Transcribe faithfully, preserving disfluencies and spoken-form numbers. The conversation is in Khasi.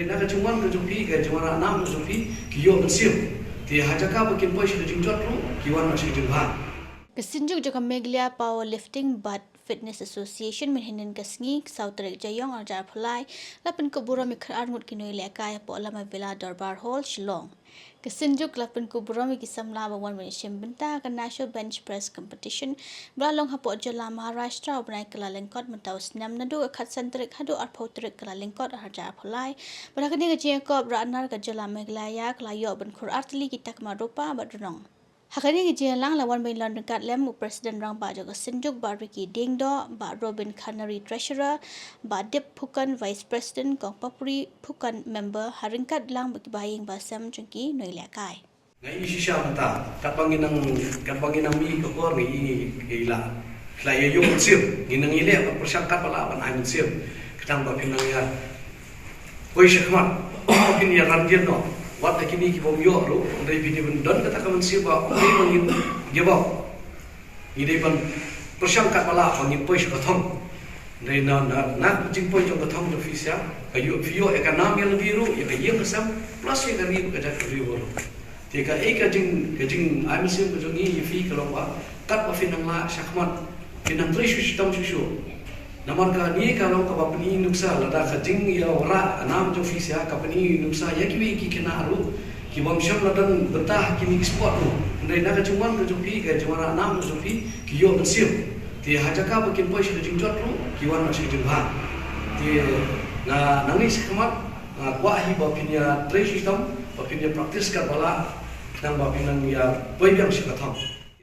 Na ka jingwan ka jong phi, ka jingwan nam ka jong phi, ki ïoh mynsiem. Te ha jaka ba kin poi sha ka jingjot ruh, ki wan sha ka jingbha. Ka Synjuk jong ka Meghalaya Powerlifting bad Fitness Association mynhynnin ka sngi, saw tarik Jaiong arhajar arphew lai, la pynkup burom ïa khatar ngut ki nonglehkai hapoh Lama Villa Dorbar Hall, Shillong. Ka Synjuk la pynkup burom ïa ki samla ba wan ban ïashim bynta ha ka National Bench Press Competition ba la long hapoh jylla Maharashtra u bnai Kyllalyngkot mynta u snem, naduh ka khatsan tarik haduh arphew tarik Kyllalyngkot arhajar arphew lai. Bad ha kane ka jingïakop, Ranarkop ka jylla Meghalaya ka la ïoh ban khur ar tylli ki takma rupa bad rnong. Ha kane ka jingïalang la wan ban ïalon ryngkat lem u President Rangbah jong ka Synjuk Bah Ricky Diengdoh, Bah Robin Khanari Treasurer, Bah Dip Phukan Vice President, Kong Papri Phukan Member, ha ryngkat lang bad ki bahaïing bahasem jong ki nonglehkai. Nga ïohi shisha mynta, katba ngi nang, katba ngi nang mih ka por ngi ïohi, ngi la, la ïa ïoh mynsiem, ngi nang ïaleh ban pyrshang katba lah ban ai mynsiem. Khnang ba phin nang ïa poi shakhmat, phin ïa ran dien noh. Wat ha kine ki bym ïoh ruh, hynrei phin ïa ban don kata ka mynsiem ba, hynrei ba ngin give up. Ngi dei ban pyrshang katba lah ba ngin poi sha ka thong. Hynrei na, na, na ka jingpoi jong ka thong jong phi sha, ka ïoh, phi ïoh ïa ka nam ïa lade ruh, ïa ka ïing ka sem, plus ïa ka ri bad ka jaitbynriew ruh. Te kaei ka jing, ka jingai mynsiem ka jong ngi ïa phi ka long ba, katba phin nang lah shakhmat, phin nang trei shu shitom shuh shuh. Namar kane ka long kaba pyni nuksa lada ka jingïawanrah ka nam jong phi sha ka pyni nuksa ïa kiwei ki khynnah ruh ki bym shym la don bynta ha kine ki sport ruh. Hynrei na ka jingwan ka jong phi, ka jingwanrah nam ka jong phi, ki ïoh mynsiem. Te ha jaka ba kin poi sha ka jingjot ruh, ki wan sha ka jingbha. Te nga nangne shakhmat nga kwah hi ba phin ïa trei shitom, ba phin ïa practice katba lah, khnang ba phin nang ïa poi biang sha ka thong.